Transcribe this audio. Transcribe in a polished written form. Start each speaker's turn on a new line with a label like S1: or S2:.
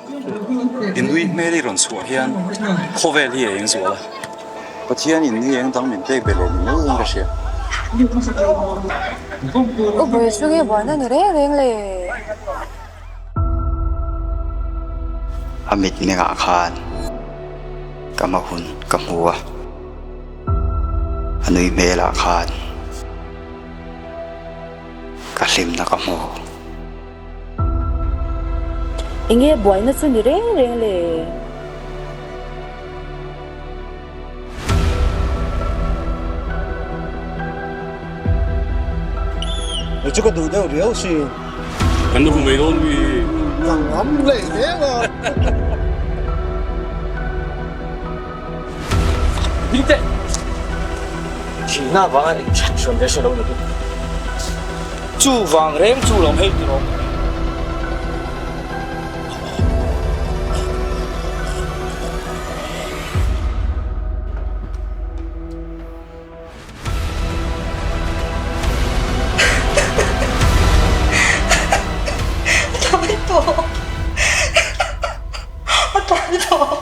S1: I nui hmel i rawn chhuah hian khawvel hi a eng zual a. Pathian in ni eng dang min pek ve leh ni mai in ka hria.
S2: U Bawi chu nge buaina ni reng reng le?
S3: A mitmengah khan ka hma hun ka hmu a, a nui hmelah khan ka hlimna ka hmu.
S2: Enge buaina chu ni reng reng le?
S4: Hei chu ka duh deuh riau si.
S5: Kan la hmu mai dawn mi.
S4: Ka ngam leh hle a.
S6: Ding teh! Thihna vanga inthen hran ve hre lo ni hi. Chuvang reng chu lo hei tiraw.
S7: A tlai tawh. A tlai tawh. A tlai tawh.